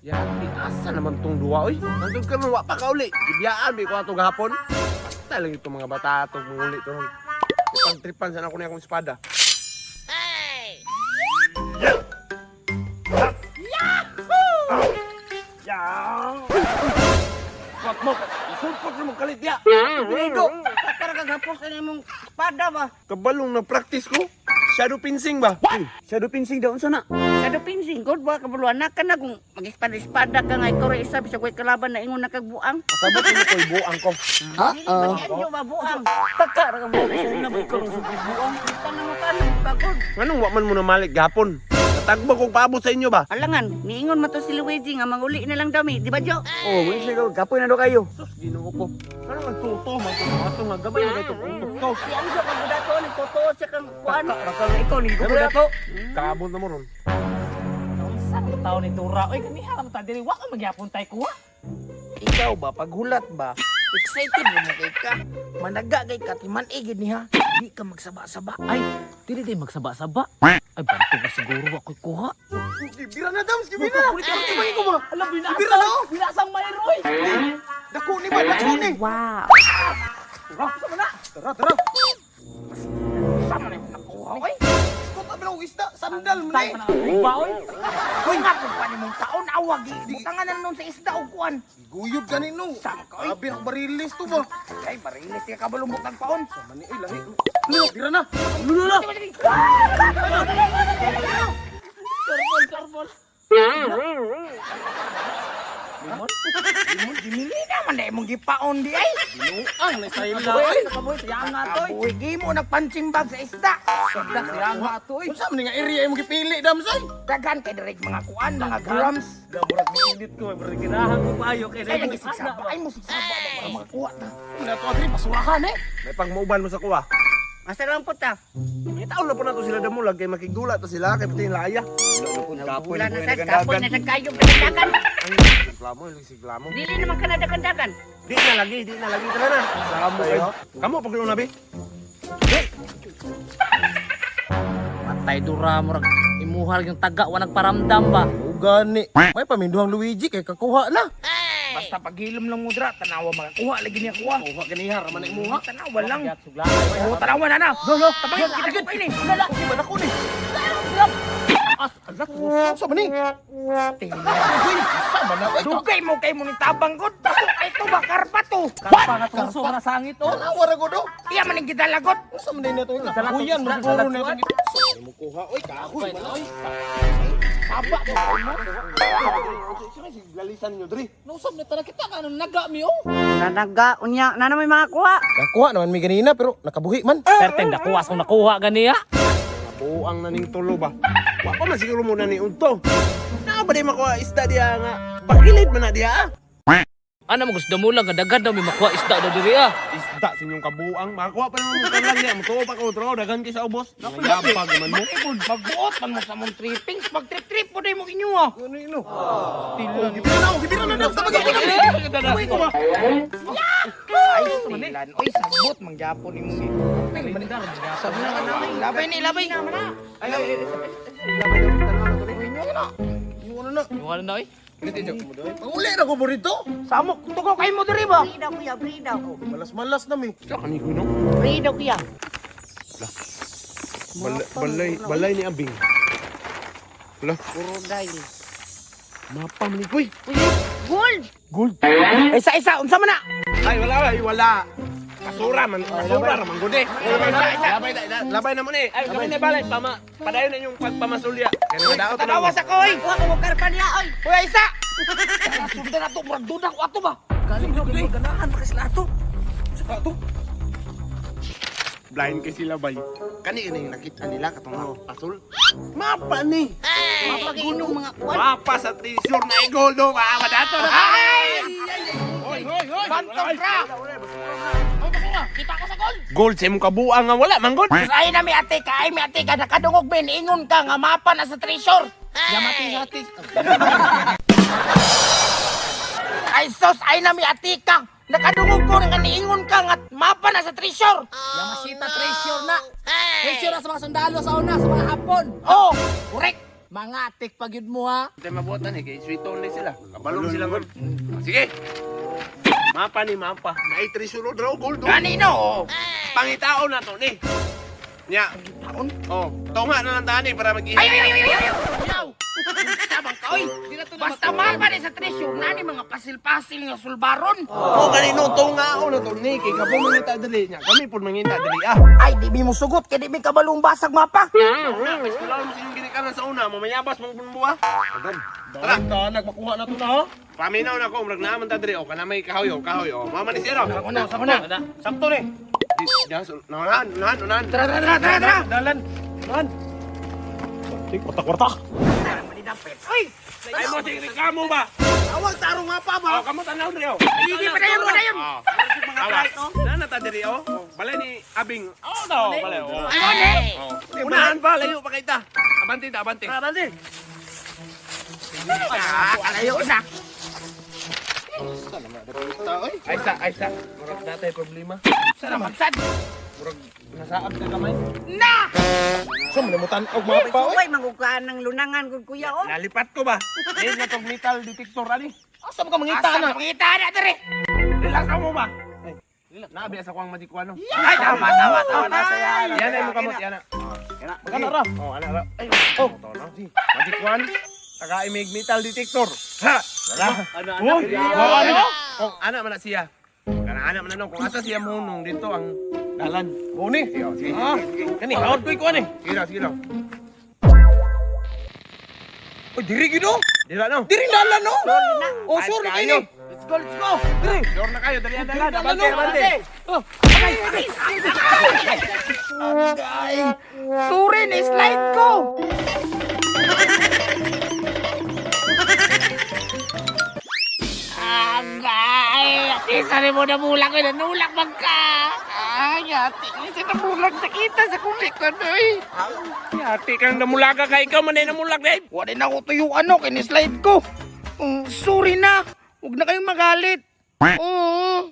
Yati, asa naman tong duwa, oy? Nandun ka wa pa kauli. Gibiyaan, bi ko ato gahapon. Basta lang itong mga bata atong muli to ron. Ipagtripan sana ko na akong espada. Hey! Yahoo! Wag mo, sulpot na mong kalit ya. Pinigo. Tara kag hapos ani mong espada ba? Kabalong na practice ko. Shadow fencing ba? Shadow fencing daw unsa na? Sa pinsing god ba kabalo anak ka na kung mag-espada-espada ka nga ikaw ra isa bisag way kalaban na ingon na kag buang. Pasabot mo ko'y buang ko. Ha? Dili ba siya ba buang? Taka ra ka mo sa una ba ikaw lang sa buang. Tanang mo tanong pagod. Anong wa man mo na malik gahapon? Natagbo kong paabot sa inyo ba? Alangan, niingon man to si Luigi nga manguli na lang dami, di ba Jo? Oh, mo siya kapoy na daw kayo. Sus, ginoo ko. Ano ang tuto man to? Ato nga gabay na itong utok to. Si Anjo kag dato nagtotoo siya kang kuan. Taka ra ka nga ikaw ni ko dato. Kaabot na mo ron. Unsa man taon ni Dura? Oy, ganiha lang ta diri, wa ka magyapon tay kuha. Ikaw ba, paghulat ba, excited mo mo kay ka. Managa kay ka, timan igid niya. Di ka magsaba-saba. Ay, dili tay magsaba-saba. Ay, banto ka siguro wa ko'y kuha. Gibira na dams, gibira. Kulit ko ba? Alam, Gibira na oh. binasang mayroy. Dako ni ba? Dako ni. Wow. Tara, tara. Sama na yung nakuha, oy. Iskot na bilog isda, sandal mo na eh. Ba, oy. Uy, nga kung paano mong taon, awag. Butangan na nun sa isda o kuan. Guyod ganino. Sama ka, oy. Abi ang barilis to ba? Ay, barilis ka kabalumbok ng paon. Sama ni ay lahi. Ano, bira na. Karbol, karbol. Dimili naman na imong gipaon di ay. Binuang na style na Oy, oy. nakaboy siya nga to, oy. Kabuhi, di mo nagpancing bag sa isda. Sagdak siya nga to, oy. Unsa man ni nga area imong gipili dams oy? Dagan kay direk mga kuan, mga grams. Murag niinit ko, murag ginahan ko payo kay Ay, lagi sigsaba. Ay, mo sigsaba ba para makakuha ta. Una to adri basurahan eh. May pagmauban mo sa kuha. Asa lang po ta? May taon na po na to sila damulag kay makigdula to sila kay pati laya. Kapoy Wala na sad, kapoy na sad kayo dagan. Reklamo, siglamo. Dili naman ka na dagan-dagan. Di na lagi, di na lagi tara na. Reklamo kayo. Kamo pag na bi. Patay Dura, murag imuhal yung taga wa nagparamdam ba. Gani. May paminduhang Luigi kay kakuha na. Basta paghilom lang mo dra, tanawa makakuha lagi niya kuha. Kuha ganiha raman na imuha. Tanawa lang. Suglaan. Oh, tanawa na na. Lo, lo. Tabangin kita ko ini. Okay ba nako ni? Anak, sa man ni? Uy, sa man na. Ay, Dugay mo kay mo ni tabang god. Dako kay to ba karpa to. Karpa nga tuso nga sangit oh. Tanawa ra gud oh. Iya man ning gidalagot. Unsa man na to? Kahuyan man siguro na ito. Mo kuha oy, kahoy man oy. Saba mo kay mo. Lalisan niyo diri. Nausab na tara kita kanang naga mi oh. Nanaga unya, na may mga kuha. Nakuha naman mi ganina pero nakabuhi man. Perteng nakuha sa nakuha ganiya. Buang na ning tulo ba. Wa pa man siguro mo na ni udto. Naa ba di makuha isda diya nga? Bakilid man na diya ah. Ana mo gusto mo lang nga daghan daw may makuha isda daw diri ah. Isda sa inyong kabuang. Makakuha pa naman mo lang niya. Mutuo pa ko tro daghan kay sa ubos. Yabag naman mo. Bakit magbuot man mo sa mong trippings, pag trip trip po day mo inyo ah. Ano ino? Still. Gibira na, gibira na daw. Tabagin ko na. Tabagin ko ba? Ay, stilan. Oy, sabot mang Japon imo ni. Sabi na Labay ni, labay. Ay, ay, ay. Labay na tanaw na to ni. Ano na? Wala na oy. Uli na ko mo rito. Samok tugo kay mo diri ba? Free daw kuya, free daw. Malas-malas na mi. Sa kani ko no. Free daw kuya. Balay, balay ni Abing. Wala, Crocodile. mapa man ni koy. Uy, gold. Gold. Isa isa unsa man na? Ay, wala, ay, wala. Kasura man, kasura ra man gud eh. Labay, labay na mo ni. Ay, kami na balay pama. Padayon na yung pagpamasulya. Kaya daot na. Tanawa sa koy. Kuha ko karpa niya oy. Uy, isa. Sundan na to, murag dudak ko ato ba? Galing daw kay ganahan pa sila ato. Ato. Blind kay sila bay. Kani ini yung nakita nila katong asul. Mapa ni. Mapa kay inong mga kuan. Mapa sa treasure na gold do. Ah, madato na. Ay! Hoy, hoy, hoy. Bantog ra. Kita ko sa gold. Gold sa imong kabuang nga wala man gold. Ay na mi ate ka, ay mi ate ka nakadungog ben ingon ka nga mapa na sa treasure. Yamati sa ati. Ay sos, ay na mi ate ka. Nakadungog ko nga niingon ka nga mapa na sa treasure. Yamashita treasure na. Treasure na sa mga sundalo sa una sa mga Hapon. Oh, correct. Mangatik pag yun mo ha. Hindi mabuotan eh, kay sweet only sila. Kabalong sila gud. Sige. Mapa ni mapa. Naitrisuro draw gold. Kanino? Pangitaon na to ni. Nya. Oh, tunga na lang tani para mag Ay, ay, ay, ay, ay, ay! Yaw! Sabang ka, oy! Basta mapa ni sa treasure, nani mga pasil-pasil nga sulbaron. Oh, kanino tunga na to ni kay kabong mangita dali nya. Kami pud mangita dali ah. Ay, di mi mo sugot, kay di mi kabalong basag mapa. Na, kay eskwela mo sinyong ginikanan sa una, mamayabas mong bunbuha. Tara, Ta, nagmakuha na to na ha. Paminaw na ko, murag naaman ta diri o kana may kahoy o kahoy o. Mama ni siro. Una, sa una. Sakto ni. Unahan, unahan, unahan. Tara, tara, tara, tara, tara. Dalan. Dalan. Tik kwarta-kwarta. Oy! Ay mo sige reklamo ba? Awag tarong mapa ba? Oh, kamo tanaw diri o. Hindi, padayon, padayon. Mga Nana ta diri o. Balay ni Abing. Oh, no, balay o. Ano ni? Unahan pa, layo pa kita. Abante ta, abante. Abante. Ah, kalayo na. Ay sa, ay sa. Murag natay problema. Sa naman, sad. Murag nasaab na kamay. Na! So malimutan og mapa oy. Uy, mangukaan ng lunangan gud kuya oh. Nalipat ko ba? Ngayon na tong metal detector ani. Asa ba ka mangita Asa na? mangita na diri? Relax mo ba? Naabi sa kuang magikwano. Ay, tama, tama, tama. Yan ay mo kamot, yan na. Magana ra. Oh, ana ra. Ay, oh, to no. Magic one. Taga imig metal detector. Ha! Wala. Ano, Uy, wala ni. Kung ana man na siya. Kana ana man na no. Kung asa siya mo dito ang dalan. Mo ni. Sige, oh, sige. Ah, kani haod koy kuan eh. Sige lang, sige lang. Oy, diri gid oh. Dira no. Diri dalan no. Oh, sure na kayo. Let's go, let's go. Diri. Sure na kayo, dali ang dalan. Dali, Abante, dalan, abante. Oh. Ay, sorry na slide ko. Agay, ati sa mo nabulag ko, nanulak man ka. Ay, ati, sa nabulag sa kita sa kulikod, oy. Ati kang namulaga kay ikaw man ay namulag dai. Wala na ko tuyo ano, kinislide ko. Sorry na, huwag na kayong magalit. Oo.